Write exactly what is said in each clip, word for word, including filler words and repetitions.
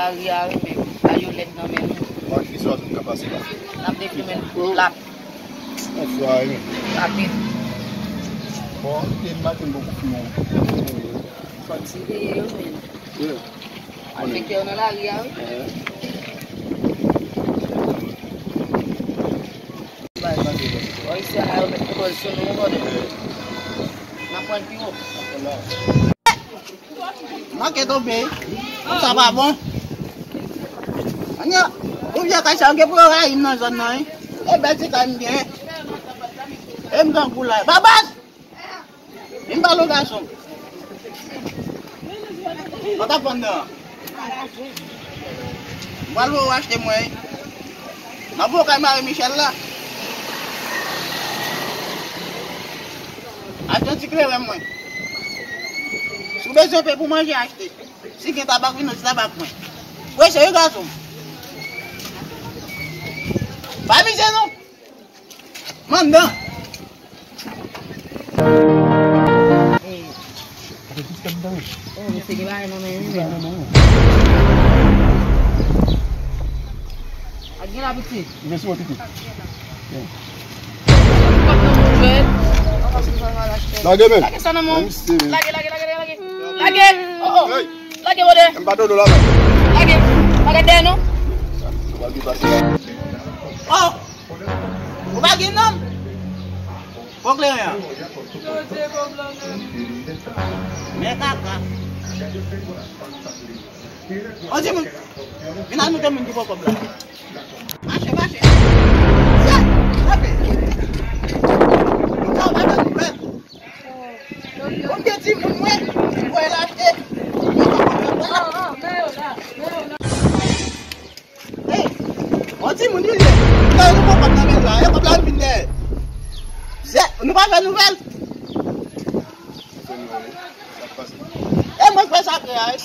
Lari a wi, men pa yo lèd nan men nou. Bon, ki swa zòt ka pase la? N ap defimen l plat. Yon fwa wi. Rapid. Bon, e maten bon pou fini. Fò n siveye yo, men. Malfektè yo nan lari a wi. Bò isi a yo met koz sou nou, brother. N ap pran l pi wo. Manke tonbe. Sa pa bon. Anya, ou vye kay sa, ou gen pou yo rayi m nan zòn nan, wi. E bèl ti kay m gen. E m gen gou la. Babas! Vin pale w gason. Mwen t ap vann nan. Mwen al wè w achte mwen. M ap voye w kay Mari Michèl la. Achte yon ti kleren mwen. Si w bezwen pe pou manje, achte. Si gen tabak, vin nan ti tabak mwen. Prese wi gason. Pa mize non. Mandan. Oh, misye gen bagay nan men li menm. Ak gen la piti. Lage men. Lage sa nan men. Lage, lage, lage, lage. Lage. Oh, oh. Lage, brother. M pa dolo la men. Lage. Pa gade dèyè non. Oh. Ou pa gen nonm? Pran kleren an. Men kaka. On timoun. Vin al montre moun ki pran kòb la. Mache, mache. Sa, tape. Sa, w pa fè nouvèl. Ou gen timoun mwen, mwen l achte. Hey, on timoun li ye. Lè nou pran kòb nan men l la, e kòb la vin dèyè. Zè, nou pa fè nouvèl. E mwen k fè sa frè a, wi.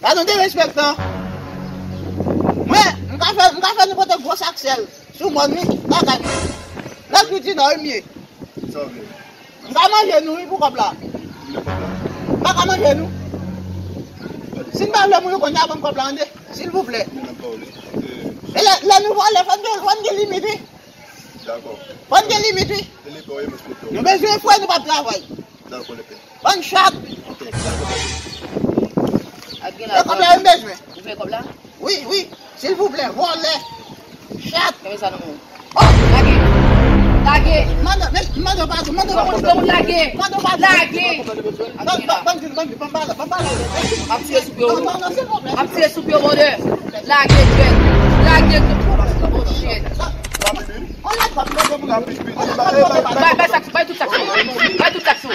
Gad yon derespektan. Mwen, m ka fè, m ka fè nenpòt gwo sak sèl sou mòn wi, lakay mwen. Lè kou di nan wi m ye. M ka manje nou wi pou kòb la. M pa ka manje nou. Si n pa vle mouri kounye a, ban m kòb la tande, silvouplè. E lè, lè nou vòlè, fò n gen, fò n gen limit wi. Fò n gen limit wi. Nou bezwen fwè, nou p ap travay. Bann chat. E kòb la yo m bezwen. Ou vle kòb la? Wi, wi. Silvouplè, vòlè. Chat. Kenbe sa nan men w. Oh! Lage. Lage. Mande, men, mande w padon, mande w padon. Lage. Mande w padon. Lage. Ban, ban, ban, ban, ban, ban, ban, ban. M ap tire sou pye w. Non, non, non, silvouplè. M ap tire sou pye w, brother. Lage, jèn. Lage. Oh, shit. Bay, bay sak, bay tout sak sou. Bay tout sak sou.